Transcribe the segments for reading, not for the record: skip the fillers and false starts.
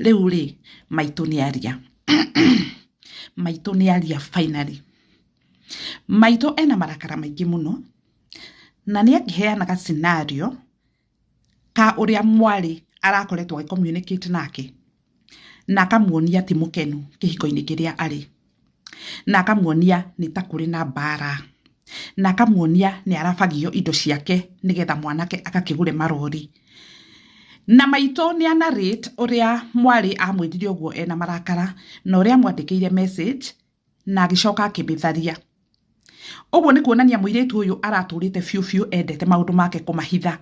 Rĩu rĩ, maitũ nĩ aria. Maitũ nĩ aria finally. Maitũ ena marakara maingĩ mũno, na nĩ akĩheanaga scenario ka ũrĩa mwarĩ arakoretwo agĩ communicate nake, na akamuonia ti mũkenu kĩhiko-inĩ kĩrĩa arĩ, na akamuonia nĩ ta kũrĩ na mbara, na akamuonia nĩ arabagio indo ciake nĩgetha mwanake agakĩgũre marori. Na maitũ nĩ a narrate ũrĩa mwarĩ amwĩrire ũguo ena marakara, na ũrĩa amwandĩkĩire message na agĩcoka akĩmĩtharia. Ũguo nĩ kuonania mũirĩtu ũyũ aratũrĩte biũ biũ endete maũndũ make kũmahitha.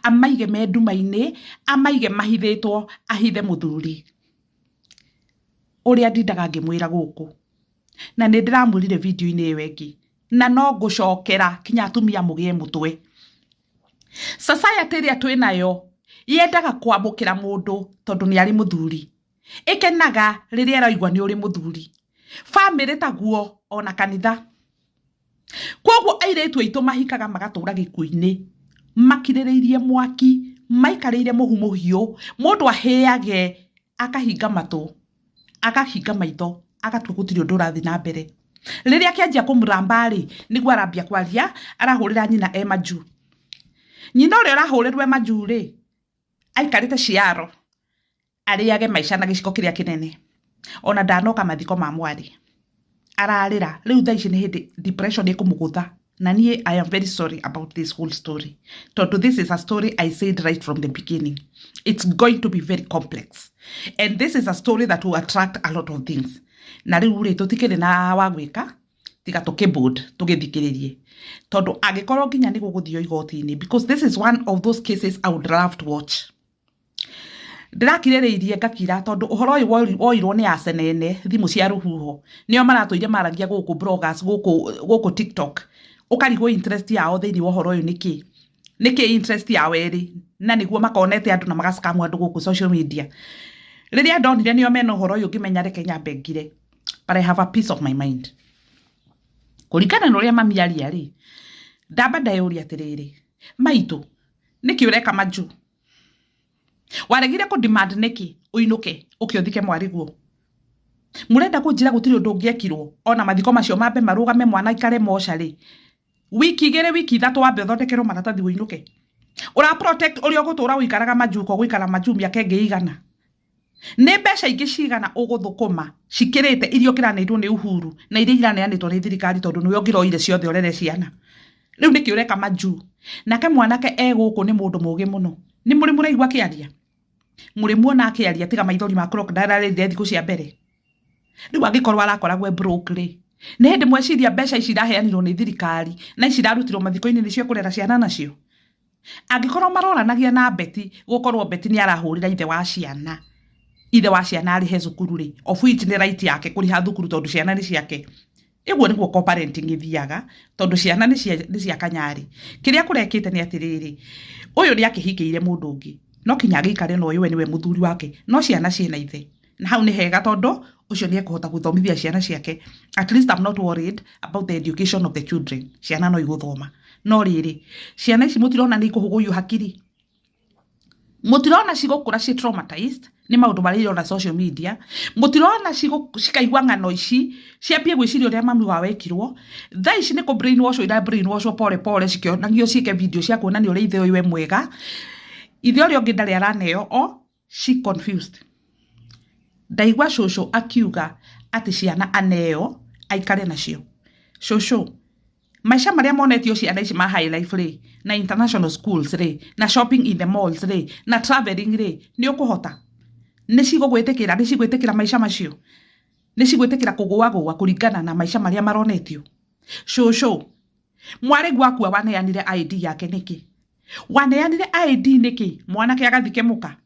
Amaige me nduma-inĩ, amaige mahithĩtwo, ahithe mũthuri. Ũrĩa ndindaga ngĩmwĩra gũkũ. Na nĩ ndĩramwĩrire video-inĩ ĩyo ĩngĩ. Na no ngũcokera kinya atumia mũgĩe mũtwe. Society ĩrĩa twĩnayo yendaga kwamũkĩra mũndũ tondũ nĩ arĩ mũthuri. Ĩkenaga rĩrĩa ĩraigua nĩ ũrĩ mũthuri. Bamĩrĩ taguo ona kanitha. Kwoguo airĩtu aitũ mahikaga magatũra gĩkuũ-inĩ makirĩrĩirie mwaki, maikarĩire mũhu mũhiũ, mũndũ ahĩage akahinga matũ, akahinga maitho, agatua gũtirĩ ũndũ ũrathiĩ na mbere. Rĩrĩa akĩanjia kũmũramba rĩ, nĩguo arambia kwaria, arahũrĩra nyina e majuu. Nyina ũrĩa ũrahũrĩrwo e majuu rĩ, aikarĩte ciaro arĩage maica na gĩciko kĩrĩa kĩnene. Ona ndanoka mathiko ma mwarĩ. Ararĩra. Rĩu thaa ici nĩ hĩndĩ depression ĩkũmũgũtha. Na niĩ I am very sorry about this whole story. Tondũ this is a story I said right from the beginning. It's going to be very complex. And this is a story that will attract a lot of things. Na rĩu rĩ, tũtikĩrĩ na wa gwĩka, tiga tũkĩ board tũgĩthikĩrĩrie. Tondũ angĩkorwo nginya nĩ gũgũthio igoti-inĩ, because this is one of those cases I would love to watch. Ndĩrakirĩrĩirie ngakira tondũ ũhoro ũyũ woirwo nĩ acenene thimũ cia rũhuho nĩo maratũire maragia gũkũ bloggers gũkũ gũkũ TikTok ũkarigwo interest yao thĩinĩ wa ũhoro ũyũ nĩkĩ nĩkĩ interest yao ĩrĩ na nĩguo makonete andũ na magascam andũ gũkũ social media. Rĩrĩa ndonire nĩo mena ũhoro ũyũ ngĩmenya reke nyambe ngire, but I have a peace of my mind. Kũringana na ũrĩa mami aria rĩ, ndamba ndeyũria atĩrĩrĩ, maitũ nĩkĩ ũreka majuu? Waregire kũ demand nĩkĩ ũinũke ũke ũthike mwarĩguo? Mũrenda kũnjĩra gũtirĩ ũndũ ũngĩekirwo ona mathiko macio mambe marũgame mwana aikare mocarĩ wiki 2 wiki 3 wambe ũthondekerwo maratathi ũinũke? Ũra protect ũrĩa ũgũtũra ũikaraga majuu ko gũikara majuu mĩaka ĩngĩ igana? Nĩ mbeca ingĩ cigana ũgũthũkũma cikĩrĩte iria ũkĩraneirwo nĩ Uhuru na iria iraneanĩtwo nĩ thirikari tondũ nĩwe ũngĩroire ciothe ũrere ciana? Rĩu nĩkĩ ũreka majuu? Nake mwanake e gũkũ nĩ mũndũ mũgĩ mũno. Nĩ mũrĩ mũraigua akĩaria? Mũrĩ muona akĩaria tiga maithori ma crocodile arĩrire thikũ cia mbere? Rĩu angĩkorwo arakoragwo e broke rĩ, nĩ hĩndĩ mweciria mbeca ici iraheanirwo nĩ thirikari na ici irarutirwo mathiko-inĩ nĩcio ekũrera ciana nacio? Angĩkorwo maroranagia na Betty, gũkorwo Betty nĩ arahũrĩra ithe wa ciana, ithe wa ciana arĩhe cukuru rĩ, of which nĩ right yake kũrĩha thukuru tondũ ciana nĩ ciake. Ũguo nĩguo co-parenting ĩthiaga tondũ ciana nĩ cia kanyarĩ. Kĩrĩa kũrekĩte nĩ atĩrĩrĩ, ũyũ nĩ akĩhikĩire mũndũ ũngĩ, no kinya agĩikare na ũyũ we nĩwe mũthuri wake, no ciana ciĩna ithe. Na hau nĩ hega tondũ ũcio nĩ ekũhota gũthomithia ciana ciake. At least I'm not worried about the education of the children. Ciana no igũthoma. No rĩrĩ, ciana ici mũtirona nĩ ikũhũgũio hakiri? Mũtirona cigũkũra ci traumatized nĩ maũndũ marĩa irona social media? Mũtirona cikaigua ng'ano ici ciambie gwĩciria ũrĩa mami wao ekirwo? Thaa ici nĩ kũ brainwash ira brainwash pole pole cikĩonagio ciĩke video cia kuonania ũrĩa ithe ũyũ e mwega. Ithe ũrĩa ũngĩ ndarĩ araneo o she confused. Ndaigua cũcũ akiuga atĩ ciana aneo aikare nacio. Cũcũ, maica marĩa monetio ciana ici ma high life rĩ, na international schools rĩ, na shopping in the malls rĩ, na traveling rĩ, nĩ ũkũhota? Nĩ cigũgwĩtĩkĩra? Nĩ cigwĩtĩkĩra maica macio? Nĩ cigwĩtĩkĩra kũgũagũa kũringana na maica marĩa maronetio? Cũcũ, mwarĩguo akua waneanire ID yake nĩkĩ? Waneanire ID nĩkĩ? Mwanake agathike mũka?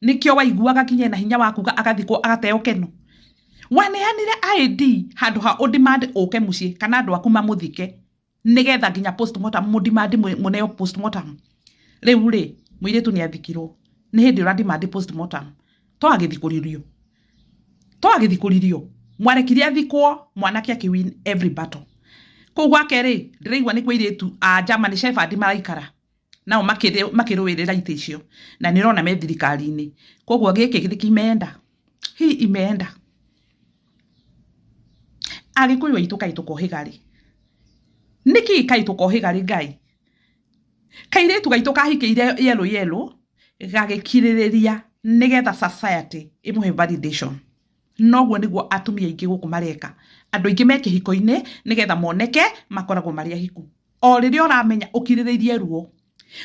Nĩkĩo waiguaga nginya ena hinya wa kuga agathikwo agateo keno? Waneanire ID handũ ha ũdemand ũke mũciĩ kana andũ aku mamũthike nĩgetha nginya postmortem mũdemand mũneo postmortem. Rĩu rĩ, mũirĩtu nĩ athikirwo. Nĩ hĩndĩ ũra demand postmortem. To agĩthikũririo. To agĩthikũririo. Mwarekire athikwo mwanake akĩ win every battle. Kũu gwake rĩ, ndĩraigua nĩ kwa airĩtu a German Shepherd maraikara. Nao makĩrũĩrĩra itĩ icio na nĩ ũrona me thirikari-inĩ. Koguo gĩkĩ nĩ kimeenda, hii imeenda. Agĩkũyũ aitũ kaĩ tũkohĩga rĩ? Nĩkĩ kaĩ tũkohĩga rĩ Ngai? Kairĩtu gaitũ kahikĩire yellow yellow gagĩkirĩrĩria nĩgetha society ĩmũhe validation. Noguo nĩguo atumia aingĩ gũkũ mareka. Andũ aingĩ me kĩhiko-inĩ nĩgetha moneke makoragwo marĩ ahiku. O rĩrĩa ũramenya ũkirĩrĩirie ruo.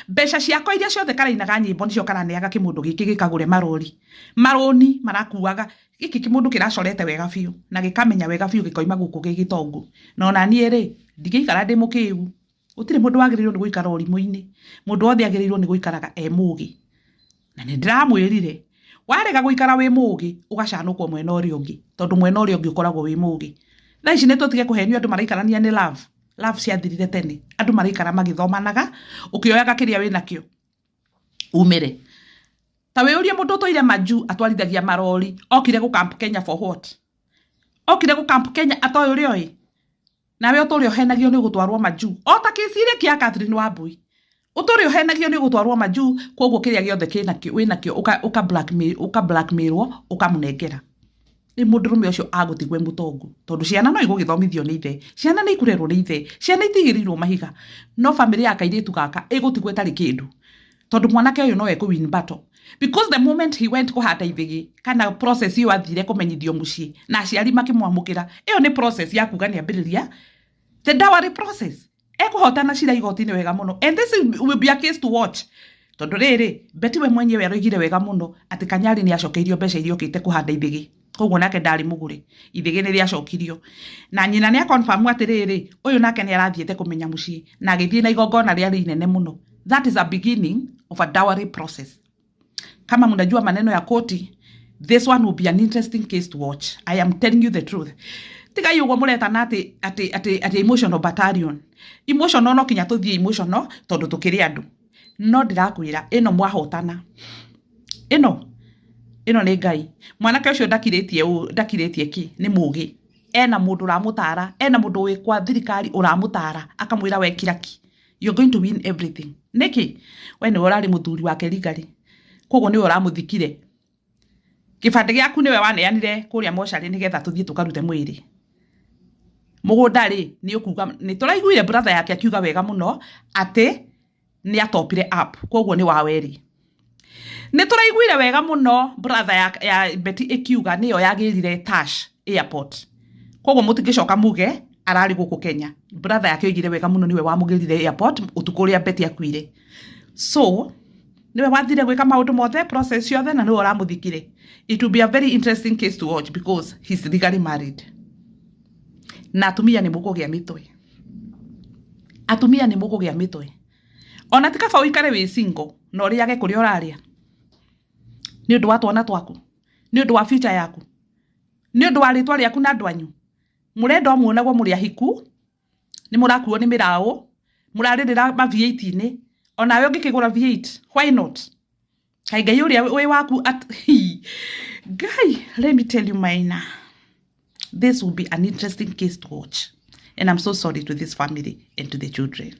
Mbeca ciakwa iria ciothe karainaga nyĩmbo nĩcio karaneaga kĩmũndũ gĩkĩ gĩkagũre marori. Marũni marakuaga. Gĩkĩ kĩmũndũ kĩracorete wega biũ na gĩkamenya wega biũ gĩkoima gũkũ gĩ gĩtongu. Na ona niĩ rĩ, ndingĩikara ndĩ mũkĩgu. Gũtirĩ mũndũ wagĩrĩirwo nĩ gũikara ũrimũ-inĩ. Mũndũ wothe agĩrĩirwo nĩ gũikaraga e mũgĩ. Na nĩ ndĩramwĩrire, warega gũikara wĩ mũgĩ, ũgacanũkwo mwena ũrĩa ũngĩ, tondũ mwena ũrĩa ũngĩ ũkoragwo wĩ mũgĩ. Thaa ici nĩ tũtige kũhenio andũ maraikarania nĩ love. Love ciathirire tene. Andũ maraikara magĩthomanaga, ũkĩoyaga kĩrĩa wĩnakĩo umĩre. Ta wĩyũrie mũndũ ũtũire majuu atwarithagia marori, okire gũ camp Kenya for what? Okire gũ camp Kenya atoĩ ũrĩa oĩ? Nawe ũtũre ũhenagio nĩ ũgũtwarwo majuu. O ta kĩci ĩrĩa ya Catherine Wambui. Ũtũre ũhenagio nĩ ũgũtwarwo majuu, koguo kĩrĩa gĩothe kĩnakĩo wĩnakĩo ũka blackmail ũka blackmailwo ũkamũnengera. Rĩu mũndũrũme ũcio agũtigwo e mũtongu tondũ ciana no igũgĩthomithio nĩ ithe, ciana nĩ ikũrerwo nĩ ithe, ciana itigĩrĩirwo mahiga, no bamĩrĩ ya kairĩtu gaka ĩgũtigwo ĩtarĩ kĩndũ tondũ mwanake ũyũ no ekũ win battle because the moment he went kũhanda ithĩgĩ kana process ĩyo athire kũmenyithio mũciĩ na aciari makĩmwamũkĩra, ĩyo nĩ process ya kuga nĩ ambĩrĩria the dowry process. Ekũhotana cira igoti-inĩ wega mũno and this will be a case to watch tondũ rĩrĩ Betty we mwenyewe aroigire wega mũno atĩ Kanyari nĩ acokeirio mbeca iria okĩte kũhanda ithĩgĩ koguo nake ndarĩ mũgũre ithĩgĩ nĩ rĩacokirio na nyina nĩ aconfirm atĩrĩrĩ ũyũ nake nĩ arathiĩte kũmenya mũciĩ na agĩthiĩ na igongona rĩarĩ inene mũno. That is a beginning of a dowry process. Kama mnajua maneno ya koti, this one will be an interesting case to watch. I am telling you the truth. Tigai ũguo mũretana atĩ atĩ atĩ atĩ emotional battalion. Emotional no kinya tũthiĩ emotional tondũ tũkĩrĩ andũ. No ndĩrakwĩra ĩno mwahotana. Ĩno ĩno nĩ Ngai. Mwanake ũcio ndakirĩtie ũũ ndakirĩtie kĩ nĩ mũgĩ. Ena mũndũ ũramũtara, ena mũndũ wĩ kwa thirikari ũramũtara akamwĩra we kiraki. You're going to win everything. Nĩkĩ? We nĩwe ũrarĩ mũthuri wake legally. Koguo nĩwe ũramũthikire. Kĩbandĩ gĩaku nĩwe waneanire kũrĩa mocarĩ nĩgetha tũthiĩ tũkarute mwĩrĩ. Mũgũnda rĩ, nĩ ũkuga nĩ tũraiguire brother yake akiuga wega mũno atĩ nĩ atopire up koguo nĩ wa werĩ. Nĩ tũraiguire wega mũno brother ya Betty ĩkiuga nĩyo yagĩrire Tash airport. Koguo mũtingĩcoka muge ararĩ gũkũ Kenya. Brother yake oigire wega mũno nĩwe wamũgĩrire airport ũtukũ ũrĩa Betty akuire. So niwe wathire gwĩka maũndũ mothe process ciothe na niwe ũramũthikire. It will be a very interesting case to watch because he's legally married. Na atumia nĩ mũkũgĩa mĩtwe. Atumia nĩ mũkũgĩa mĩtwe. Ona ti kaba ũikare wĩ single na ũrĩage kũrĩa ũrarĩa. Nĩ ũndũ wa twana twaku, nĩ ũndũ wa future yaku, nĩ ũndũ wa rĩtwa rĩaku na andũ anyu. Mũrenda o muonagwo mũrĩ ahiku, nĩ mũrakuo nĩ mĩraũ, mũrarĩrĩra ma V8-inĩ, onawe ũngĩkĩgũra V8, why not? Kaĩ Ngai ũrĩa wĩ waku at Ngai, let me tell you Maina, this will be an interesting case to watch. And I'm so sorry to this family and to the children.